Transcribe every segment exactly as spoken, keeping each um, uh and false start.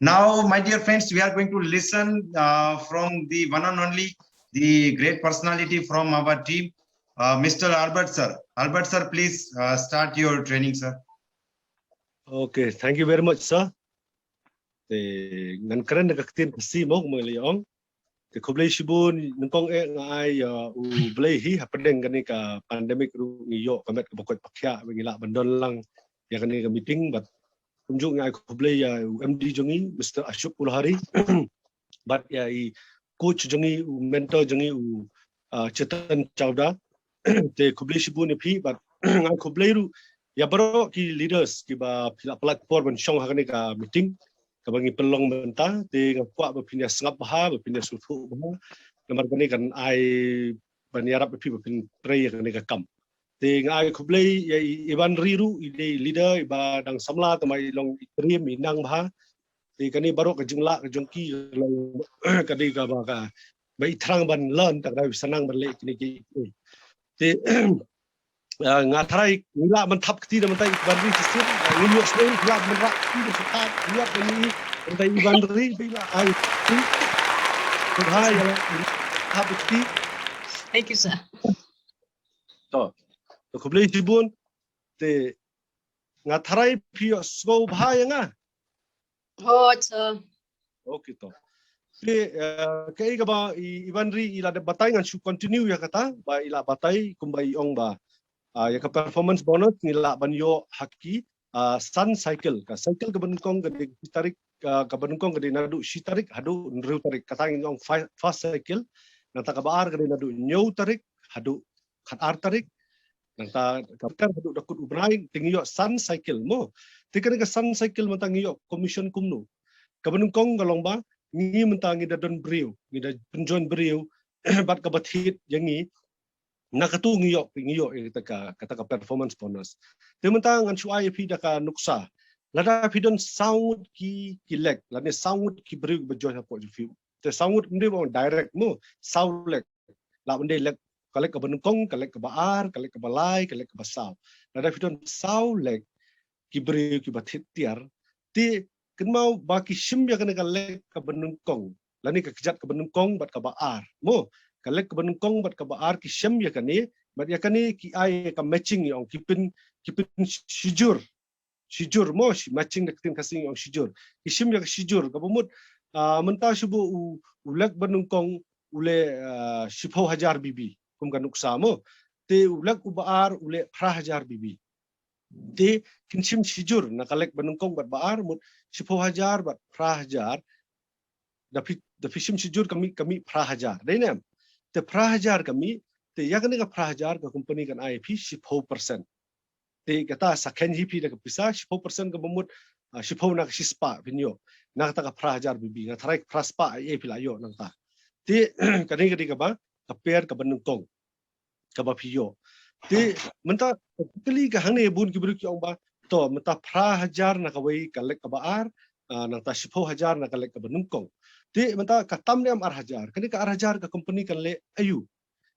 Now, my dear friends, we are going to listen uh, from the one and only, the great personality from our team, uh, Mister Albert sir. Albert sir, please uh, start your training, sir. Okay, thank you very much, sir. Te ngan kren da ka ktien Khasi mo, kumba ngi la ong. Te khublei shibun nyngkong eh, nga ai ïa U Blei hi hapdeng kane ka pandemic ruh ngi ïoh ka met kaba koit pakhiah ba ngi lah ban don lang ïa kane ka meeting, bad kumjuh nga ai khublei ïa u M D jong ngi, Mister Ashok Ulhari, bad ïa i coach jong ngi, u mentor jong ngi, u uh, Chetan Chawda. Te khublei shibun ïa phi, bad nga ai khublei ruh ïa baroh ki leaders kiba phi la pynlait por ban shong ha kane ka meeting kaba ngi pynlong mynta. Te nga kwah ba phin ïa sngap bha, ba phin ïa sngewthuh bha, namar kane kan ai ban ïarap ïa phi ba phin trei ïa kane ka kam. Te nga ai khublei ïa i Ivan Ri ruh, i dei leader iba dang samla, te ma i long i trim i nang bha. Te kane baroh ka jinglah ka jong ki long ka dei kaba ka ba i thrang ban learn, ta ka dei sa nang ban leh kine ki. Te ah, nga tharai ngi lah ban thap kti da mynta i Ivan Ri shisien. Ah, ngi ïoh shisien ngi lah ban rah kti da shisien, ngi ïoh ban i mynta i Ivan Ri ba i la ai kti. Te ha ïa la thap kti. Thank you, sir. To. To khublei shibun. Te nga tharai phi ïoh sngew bha ïa nga. Hooid, sir. Okay to. Te uh, kaei kaba i Ivan Ri i la dep batai, ngan shu continue ïa kata ba i la batai, kumba i ong ba uh, ïa ka performance bonus ngi lah ban ïoh ha ki uh, san cycle. Ka cycle kaba nyngkong ka dei shi tarik, uh, kaba nyngkong ka dei naduh shi tarik haduh hynriew tarik, kata ngi ong fa-, first cycle. Nangta kaba ar ka dei naduh hynñiew tarik haduh khatar tarik. Nangta ka kar haduh da kut u bnai, te ngi ïoh san cycle mo. Te kane ka san cycle mynta ngi ïoh commission kumno? Kaba nyngkong ka long ba ngi mynta ngi da don briew, ngi da pynjoin briew bad kaba thied ïa ngi, na katu ngi ïoh, ngi ïoh ïa kata ka, kata ka performance bonus. Te mynta ngan shu ai ïa phi da ka nuksa. Lada phi don saw ngut ki, ki lek, lane saw ngut ki briew ba join hapoh jong phi. Te saw ngut ym dei ba direct mo, saw lek. Lah ban dei lek, ka lek kaba nyngkong, ka lek kaba ar, ka lek kaba lai, ka lek kaba saw. Lada phi don saw lek ki briew kiba thied tiar, te kynmaw ba ki shim ïa kane ka lek kaba nyngkong, lane ka kjat kaba nyngkong bad kaba ar mo. Ka lek kaba nyngkong bad kaba ar ki shim ïa kane, bad ïa kane ki ai ka matching, ïa ong ki pyn, ki pynshijur. Shijur mo, shi-, matching da ka ktien Khasi ong shijur. Ki shim ïa ka shijur, kaba mut ah, mynta shu ba u, u lek ba nyngkong u leh ah, shiphew hajar B B kum ka nuksa mo. Te u lek uba ar u leh phra hajar B B. Te kin shim shijur na ka lek ba nyngkong bad ba ar, mut shiphew hajar bad phra hajar. Da phi, da phi shim shijur ka mih, ka mih phra hajar. Dei ne em? Te phra hajar ka mih, te ïa kane ka phra hajar ka company kan ai phi shiphew percent. Te kata sa kheiñ hi phi da ka pisa shiphew percent, kaba mut ah, shiphew na ka shispah phin ïoh na kata ka phra hajar B B. Nga tharai phra spah ai phi la ïoh na kata. Te kane ka dei kaba, ka pair kaba nyngkong kaba phi ïoh. Te mynta kali ka hangne bun ki briew ki ong ba, to mynta phra hajar na kawei ka lek kaba ar, ah, nangta shiphew hajar na ka lek kaba nyngkong. Te mynta ka tam ne em ar hajar? Kane ka ar hajar ka company kan leh aïu?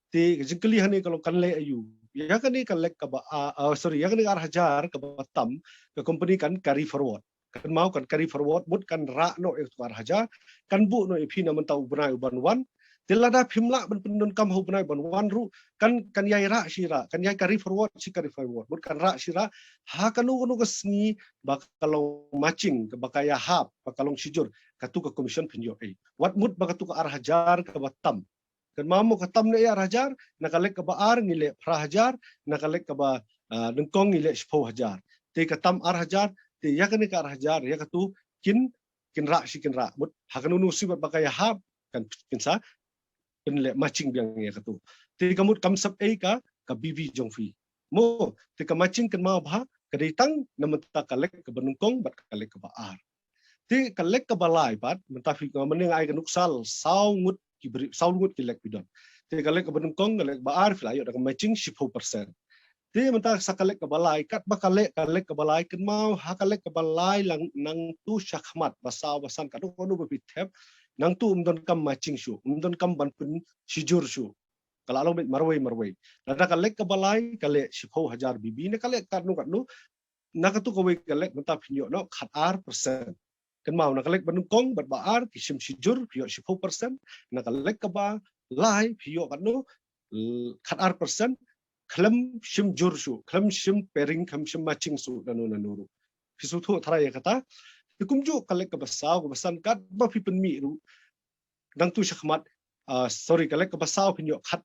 Te ka jingkylli hangne ka long kan leh aïu? Ïa kane ka lek kaba ar, ah, sorry, ïa kane ka ar hajar kaba tam, ka company kan carry forward. Kynmaw, kan carry forward, mut kan rah noh ïa ka ar hajar, kan buh noh ïa phi na mynta u bnai uban wan. Te lada phim lah ban pyndonkam ha u bnai uban wan ruh, kan, kan ïai rah shi rah, kan ïai carry forward shi carry forward, mut kan rah shi rah ha kano kano ka sngi ba ka long matching, ba ka ïahap, ba ka long shijur, katu ka commission phin ïoh ei. Wat mut ba katu ka ar hajar kaba tam. Kynmaw mo, ka tam ne em ar hajar, na ka lek kaba ar ngi leh phra hajar, na ka lek kaba ah, nyngkong ngi leh shiphew hajar. Te ka tam ar hajar, te ïa kane ka ar hajar ïa katu kin, kin rah shi kin rah. Mut ha kano kano ka sngi bad ba ka ïahap, kan kin sa pynleh matching biang ïa katu. Te ka mut kam sap ei ka, ka B B jong phi mo. Te ka matching kynmaw bha, ka dei tang na mynta ka lek kaba nyngkong bad ka lek kaba ar. Te ka lek kaba lai pat, mynta phi, nga mynne nga ai ka nuksa, saw ngut ki briew, saw ngut ki lek phi don. Te ka lek kaba nyngkong, ka lek kaba ar, phi la ïoh da ka matching shiphew percent. Te mynta sa ka lek kaba lai, katba ka lek, ka lek kaba lai, kynmaw ha ka lek kaba lai lang nangtu shakhmat, ba saw ba san, kano kano ba phi thep, nangtu ym donkam matching shuh, ym donkam ban pynshijur shuh. Ka la long beit marwei marwei. Lada ka lek kaba lai ka leh shiphew hajar B B, ne ka lek katno katno, na katu kawei ka lek mynta phin ïoh noh khatar percent. Kynmaw, na ka lek ba nyngkong bad ba ar ki shim shijur, phi ïoh shiphew percent. Na ka lek kaba lai phi ïoh katno, l- khatar percent. Khlem shim jur shuh, khlem shim pairing, khlem shim matching shuh, nano nano ruh. Phi sngewthuh tharai ïa kata. Te kumjuh ka lek kaba saw, kaba san, katba phi pynmih ruh, nangtu shakhmat, ah, sorry, ka lek kaba saw phin ïoh khat,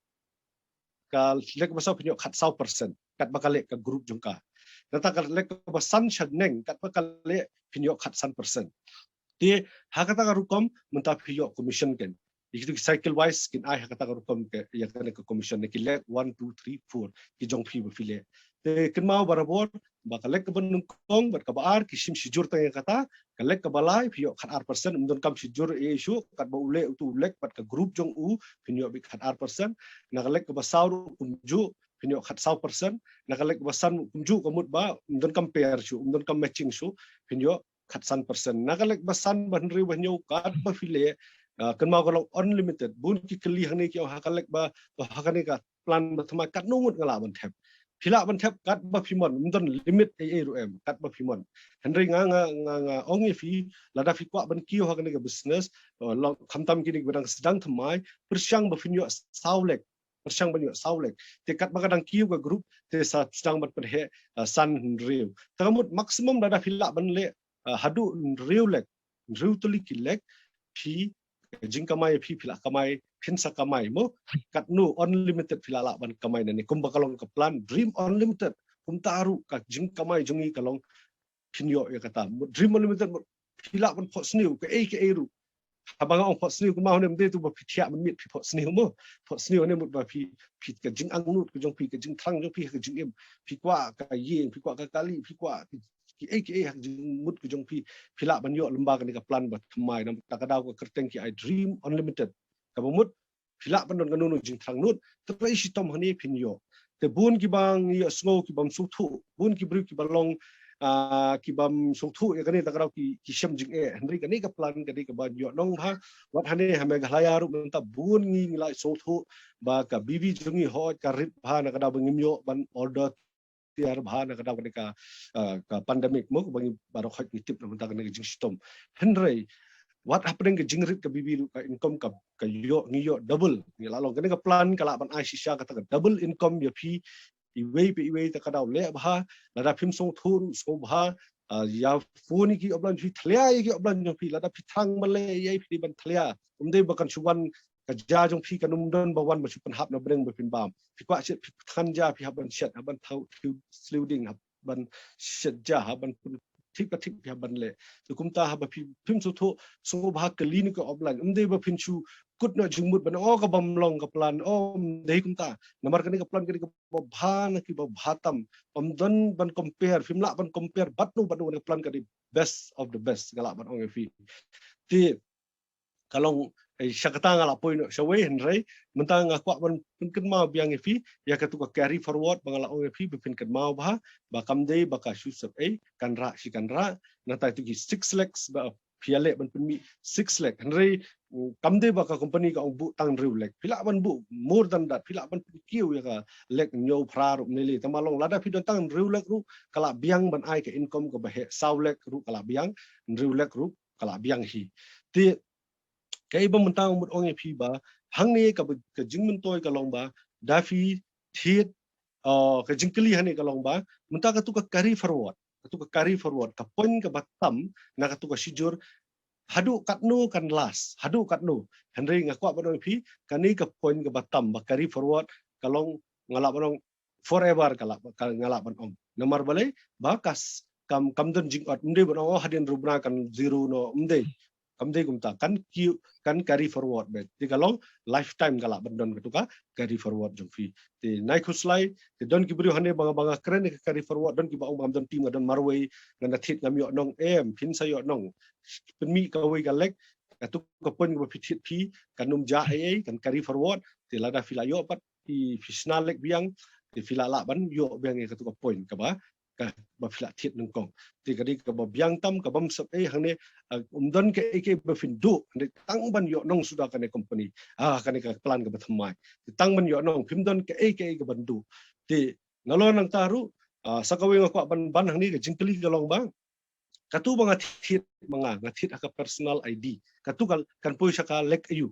ka lek kaba saw phin ïoh khatsaw percent, katba ka leh ka group jong ka. Nangta ka lek kaba san shaneng, katba ka leh, phin ïoh khatsan percent. Te ha kata ka rukom mynta phi ïoh commission ken. Ïa kitu ki cycle wise kin ai ha kata ka rukom ka, ïa kane ka commission, ne ki lek one, two, three, four, ki jong phi ba phi leh. Te kynmaw barabor ba ka lek kaba nyngkong bad kaba ar ki shim shijur tang ïa kata, ka lek kaba lai phi ïoh khatar percent, ym donkam shijur ei ei shuh, katba u leh utu u lek bad ka group jong u, phin ïoh beit khatar percent. Na ka lek kaba saw ruh kumjuh, phin ïoh khatsaw percent. Na ka lek kaba san ruh kumjuh, ka mut ba ym donkam pair shuh, ym donkam matching shuh, phin ïoh khatsan percent. Na ka lek ba san, ba hynriew, ba hynñiew, katba phi leh, ah, kynmaw ka long unlimited. Bun ki kylli hangne ki ong ha ka lek ba, ba ha kane ka plan ba thymmai katno ngut nga lah ban thep. Phi lah ban thep katba phi mon, ym don limit ei ei ruh em, katba phi mon. Hynrei nga, nga, nga, nga ong ïa phi, lada phi kwah ban kiew ha kane ka business, uh, long, khamtam kine kiba dang sdang thymmai, pyrshang ba phin ïoh saw lek, pyrshang ban ïoh saw lek. Te katba ka dang kiew ka group, te sa sdang ban pynheh, uh, san, hynriew. Te ka mut maximum lada phi lah ban leh, uh, haduh hynriew lek, hynriew tylli ki lek, phi, ka jingkamai phi, phi lah kamai, phin sa kamai mo, katno, unlimited phi lah lah ban kamai nangne. Kumba ka long ka plan Dream Unlimited, kumta ruh ka jingkamai jong ngi ka long phin ïoh ïa kata. Mo, Dream Unlimited mo, phi lah ban phohsniew kaei kaei ruh. Haba nga ong phohsniew, kumba hynne ym dei tu ba phi thiah mynmiet phi phohsniew mo. Phohsniew hynne mut ba phi, phi ka jingangnud ka jong phi, ka jingthrang jong phi, ka jingim. Phi kwah ka ïing, phi kwah ka kali, phi kwah ki, kiei kiei ha ka jingmut ka jong phi, phi lah ban ïoh lyngba kane ka plan ba thymmai. Namar kata ka daw ka kyrteng ki ai Dream Unlimited. Kaba mut phi lah ban don kano kano jingthrang nud, trei shitom hangne phin ïoh. Te bun kiba ngi ïohsngew kibym sngewthuh, bun ki briew kiba long, ah, kibym sngewthuh ïa kane, ta ka daw ki, ki shem jingeh. Hynrei kane ka plan ka dei kaba ïohnong bha. Wat hangne ha Meghalaya ruh mynta bun ngi ngi la sngewthuh ba ka B V jong ngi hooid ka rit bha, na ka daw ba ngim ïoh ban order tiar bha na ka daw kane ka, ah, ka pandemic mo, ba ngi baroh hooid ngi tip na mynta kane ka jingshitom. Hynrei wat hapdeng ka jingrit ka B V ruh ka income ka, ka ïoh, ngi ïoh double. Ngi la long, kane ka plan ka lah ban ai shisha kata ka double income ïa phi iwei pa iwei. Ta ka daw leh bha, lada phim sngewthuh ruh sngewbha, ah, ïa phone ïa ki upline jong phi, thlia ïa ki upline jong phi, lada phi thrang ban leh ei ei phi dei ban thlia. Ym dei ba kan shu wan ka ja jong phi, kan ym don ba wan ba shu pynhap na bneng ba phin bam. Phi kwah shet phi thngan ja, phi hap ban shet, hap ban thaw, phi sliew ding, hap ban shet ja, hap ban pun thik pa thik, phi hap ban leh. Te kumta haba phi, phim sngewthuh, sngewbha kylli na ki upline. Ym dei ba phin shu kut noh jingmut ban, oh, kabym long ka plan, oh, ym dei kumta. Namar kane ka plan kane kaba bha na kiba bha tam. Ym don ban compare, phim lah ban compare bad no bad no, ka plan ka dei best of the best, nga lah ban ong ïa phi. Te ka long, eh, sha kata nga la poi noh shawei, hynrei mynta nga kwah ban pynkynmaw biang ïa phi ïa katu ka carry forward ba nga la ong ïa phi, ba phin kynmaw bha ba kam dei ba ka shu sep ei, kan rah shi kan rah. Nangta itu ki six lakhs ba phi ïaleh ban pynmih six lakh, hynrei, mm, kam dei ba ka company ka ong buh tang hynriew lek. Phi lah ban buh more than that, phi lah ban pynkiew ïa ka lek hynñiew phra ruh mynne lei. Tangba long lada phi don tang hynriew lek ruh ka la biang ban ai ka income kaba heh, saw lek ruh ka la biang, hynriew lek ruh ka la biang hi. Te kaei ba mynta nga mut ong ïa phi ba hangne kaba, ka jingmyntoi ka long ba da phi thied, uh, ka jingkylli hangne ka long ba mynta katu ka carry forward, katu ka carry forward, ka point kaba tam na katu ka shijur, haduh katno kan last, haduh katno. Hynrei nga kwah ban ong ïa phi, kane ka point kaba tam ba carry forward ka long, nga lah ban ong forever ka lah, ka, nga lah ban ong. Namar balei? Ba ka s-, kam, kam don jingot, ym dei ban ong, oh, hadien hynriew bnai kan zero noh, ym dei. Kam dei kumta, kan kiew, kan carry forward beit. Te ka long lifetime ka lah ban don katu ka carry forward jong phi. Te nai khuslai, te don ki briew hangne ba nga, ba nga kren ïa ka carry forward, don kiba ong ba ngam don team, nga don marwei, ngan da thied ngam ïoh nong, em, phin sa ïoh nong. Pynmih kawei ka lek, katu ka point kaba phi thied phi, kan ym jah ei ei, kan carry forward. Te lada phi la ïoh pat, phi, phi shna lek biang, te phi la lah ban ïoh biang ïa katu ka point kaba, kaba phi la thied nyngkong. Te ka dei kaba biang tam, kabym sep ei hangne, ah, ym don kaei kaei ba phin duh, hynrei tang ban ïoh nong suda kane company. Ah, kane ka plan kaba thymmai. Te tang ban ïoh nong, phim don kaei kaei kaban duh. Te nalor nangta ruh, ah, sa kawei nga kwah ban, ban hangne, ka jingkylli ka long ba Katu ba nga thied ma nga, nga thied ha ka personal I D. Katu kan, kan poi sha ka lek aïu.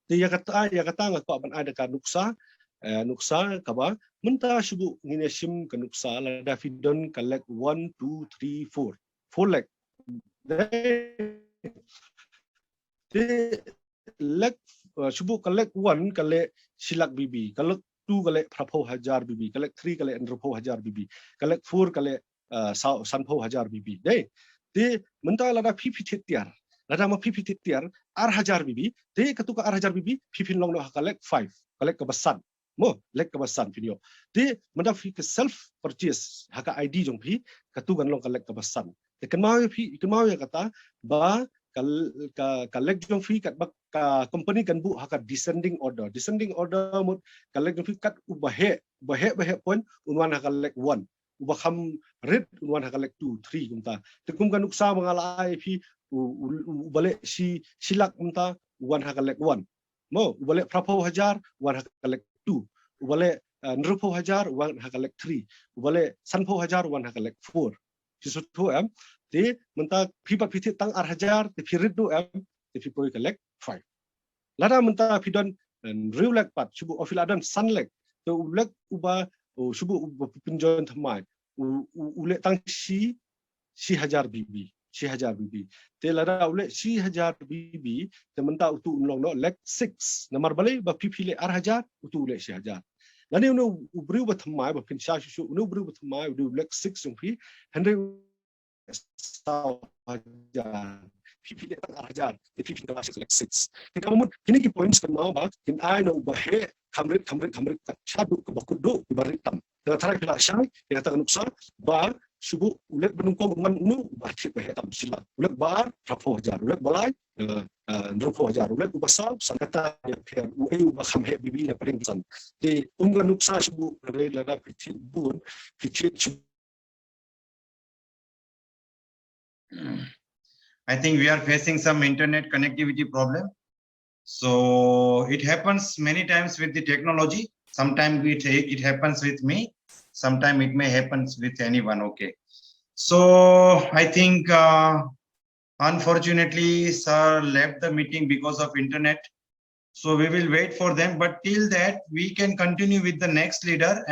Te ïa kata, ïa kata nga kwah ban ai da ka nuksa, eh, nuksa kaba, mynta shu buh ngin ïa shim ka nuksa, lada phi don ka lek one, two, three, four. Four lek. Te lek, eh, shu buh ka lek one ka leh shi lak B B, ka lek two ka leh phraphew hajar B B, ka lek three ka leh hynriewphew hajar B B, ka lek four ka leh, eh, saw, sanphew hajar B B. Dei, te mynta lada phi phi thied tiar, lada ma phi phi thied tiar ar hajar B B, te katu ka ar hajar B B phi phin long noh ha ka lek five, ka lek kaba san. Mo, lek kaba san phin ïoh. Te mynta phi ka self purchase ha ka I D jong phi, katu kan long ka lek kaba san. Te kynmaw ïa phi, kynmaw ïa kata ba ka, ka, ka lek jong phi katba ka company kan buh ha ka descending order. Descending order mut ka lek jong phi kat uba heh, uba heh, ba heh point un wan ha ka lek one. Uba kham rit un wan ha ka lek two, three kumta. Te kum ka nuksa ba nga la ai phi u, u, u, uba leh shi, shi lak mynta wan ha ka lek one. Mo, uba leh phraphew hajar wan ha ka lek two. Uba leh, eh, hynriewphew hajar wan ha ka lek three. Uba leh sanphew hajar wan ha ka lek four. Phi sngewthuh em? Te mynta phi pat phi thied tang ar hajar, te phi rit duh em, te phi poi ka lek five. Lada mynta phi don, eh, hynriew lek pat, shu buh, o phi la don san lek. Te u lek uba, o shu buh uba pynjoin thymmai. U, u, u leh tang shi, shi hajar B B, shi hajar B B. Te lada u leh shi hajar B B, te mynta utu un long noh lek six. Namar balei ba phi phi leh ar hajar, utu u leh shi hajar. Lane une u briew ba thymmai, ba phin sha shuh shuh, une u briew ba thymmai, une u lek six jong phi, hynrei saw hajar. Phi phi leh tang ar hajar, te phi phin kylla sha ka lek six. Te kaba mut, kine ki points kynmaw ba kin ai na uba heh, kham rit, kham rit, kham rit, kat sha duh kaba kut duh, kiba rit tam. Te nga tharai phi la shai ïa kata ka nuksa ba shu buh u lek ba nyngkong un wan uno uba thied ba heh tam shi lak. U lek ba ar phraphew hajar, u lek ba lai, eh, eh, hynriewphew hajar, u lek uba saw san. Kata ïapher uei uba kham heh B B na pdeng san. Te kum ka nuksa shu buh lada phi thied bun, phi thied shu I think we are facing some internet connectivity problem. So it happens many times with the technology. Sometimes it, it happens with me. Sometimes it may happen with anyone. Okay. So I think, uh, unfortunately, sir left the meeting because of internet. So we will wait for them. But till that, we can continue with the next leader.